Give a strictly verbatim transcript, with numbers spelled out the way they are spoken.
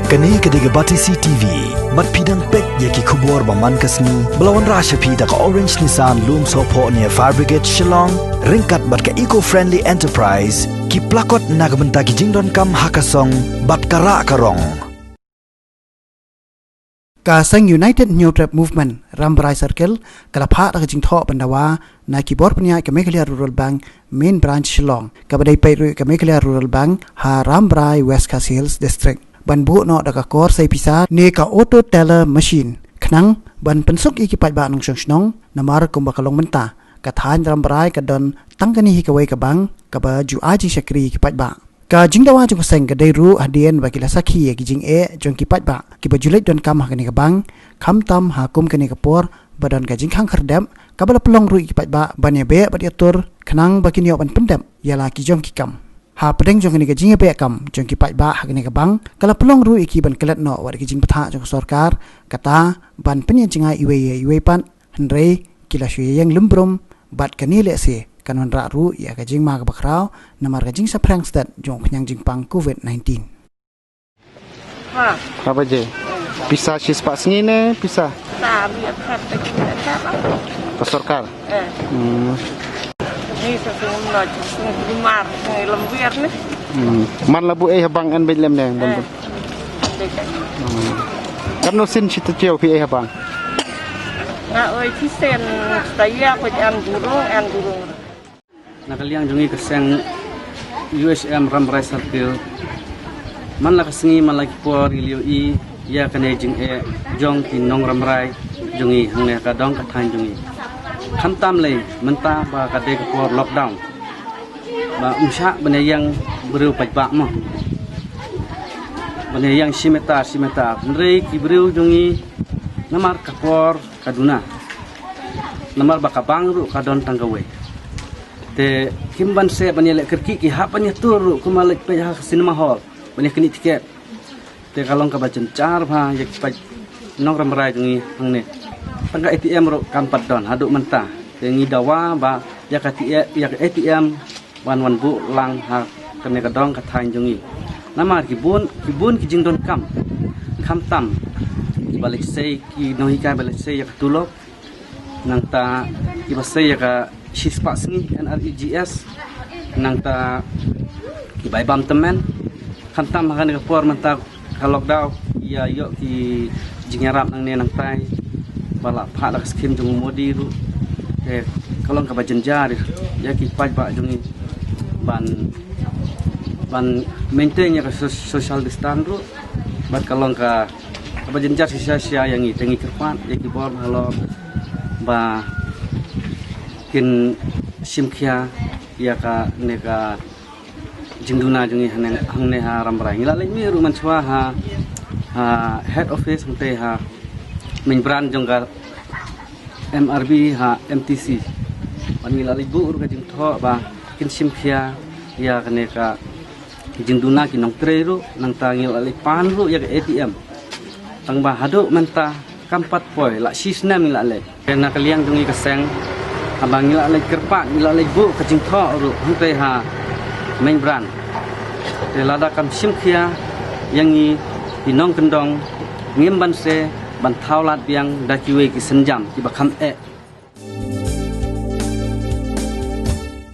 Kane ka dei ka Batesi T V. Bad phi dang peit ïa ki khubor ba man ka sngi ba la wanrah sha phi da ka Orange Nissan Lumsohphoh near Fire Brigade Shillong, ryngkat bad ka Eco Friendly Enterprise, ki plakot na ka bynta ki jingdonkam ha ka song bad ka rah ka rong. Ka seng United Hynñiewtrep Movement, Rambrai Circle, ka la phah da ka jingthoh ban dawa na ki bor pynïaid ka Meghalaya Rural Bank, Main Branch Shillong, kaba dei peit ruh ka Meghalaya Rural Bank ha Rambrai, West Khasi Hills District, ban buh noh da ka kor sei pisa ne ka auto teller machine, khnang ban pynsuk ïa ki paidbah nongshong shnong. Namar kumba ka long mynta, ka thaiñ Rambrai ka don tang kane hi kawei ka bank kaba ju ai jingshakri ïa ki paidbah. Ka jingdawa jong ka seng ka dei ruh hadien ba ki la sakhi ïa ki jingeh jong ki paidbah kiba ju leit donkam ha kane ka bank, khamtam ha kum kane ka por ba don ka jingkhang khyrdep, kaba la pynlong ruh ïa ki paidbah ban ïabeh bad ïatur, khnang ba kin ïoh ban pyndep ïa la ki jong ki kam. Ha pdeng jong kane ka jingïabeh kam jong ki paidbah ha kane ka bank, ka la pynlong ruh ïa ki ban klet noh wat ki jingbthah jong ka sorkar, kata ban pynïajngai iwei ïa iwei pat, hynrei ki la shu ïeng lymbrum, bad kane lehse kan wanrah ruh ïa ka jingma kaba khraw namar ka jingsaphriang stet jong u khñiang jingpang covid nineteen. Ha. Haba je. Pisa shispah sngi ne pisa? Sa bi ap hap ta ki ta ba. Ka sorkar. Eh. Hmm. Ni sa sung no sung rumar sung lembir ni. Hmm. Man la buh ei ha bank, en beit lem ne. Eh. Hmm. Katno sien shi taïew phi ei ha bank? Nga oi shisien taïew, peit en burung, en burung. Na ka liang jong ngi ka seng U H M Rambrai Circle, man la ka sngi man la ki por ngi la ïohi ïa kane jingeh jong ki nong Rambrai jong ngi hangne ha ka dong ka thaiñ jong ngi. Khamtam lei mynta ba ka dei ka por lockdown, ba ym shah ban ïeng briew paidbah mo, ban ïeng shi meter shi meter. Hynrei ki briew jong ngi, namar ka por ka duna, namar ba ka bank ruh ka don tang kawei. Te kim banse ban ïaleh kyrkieh, ki hap ban ïatur ruh kumba leit peit ha ka cinema hall ban ïaknieh tiket. Te ka long kaba jynjar bha ïa ki paid nong Rambrai jong ngi hangne. Tang ka A T M ruh kam pat don haduh mynta. Te ngi dawa ba ïa ka T-, ïa ka A T M ban wan buh lang ha kane ka dong ka thaiñ jong ngi. Namar ki bun, ki bun ki jingdonkam, khamtam kiba leit sei, ki nonghikai ba leit sei ïa ka tulop, nangta kiba sei ïa ka shispah sngi N R E G S, nangta ki bai bam tymmen. Khamtam ha kane ka por mynta ka lockdown, ïa ïoh ki jingïarap nangne nangtai ba la phah da ka skim jong u Modi ruh. Te ka long kaba jynjar ïa ki paidbah jong ngi ban, ban maintain ïa ka so-, social distance ruh. Bad ka long ka, kaba jynjar shisha shisha ïa ngi, te ngi kyrpad ïa ki bor halor ba kin shim khia ïa kane ka jingduna jong ngi hangne, hangne ha Rambrai. Ngi la leit mih ruh mynshuwa ha, ha head office hangtei ha main branch jong ka M R B ha M T C. Bad ngi la leit buh ruh ka jingthoh ba kin shim khia ïa kane ka jingduna ki nongtrei ruh, nangta ngi la leit pan ruh ïa ka A T M. Tang ba haduh mynta kam pat poi, la shi snem ngi la leit. Te na ka liang jong ngi ka seng, haba ngi la leit kyrpad, ngi la leit buh ka jingthoh ruh hangtei ha main branch. Te lada kam shim khia ïa ngi ki nongkyndong, ngim banse ban thaw lad biang da kiwei ki sienjam kiba kham eh.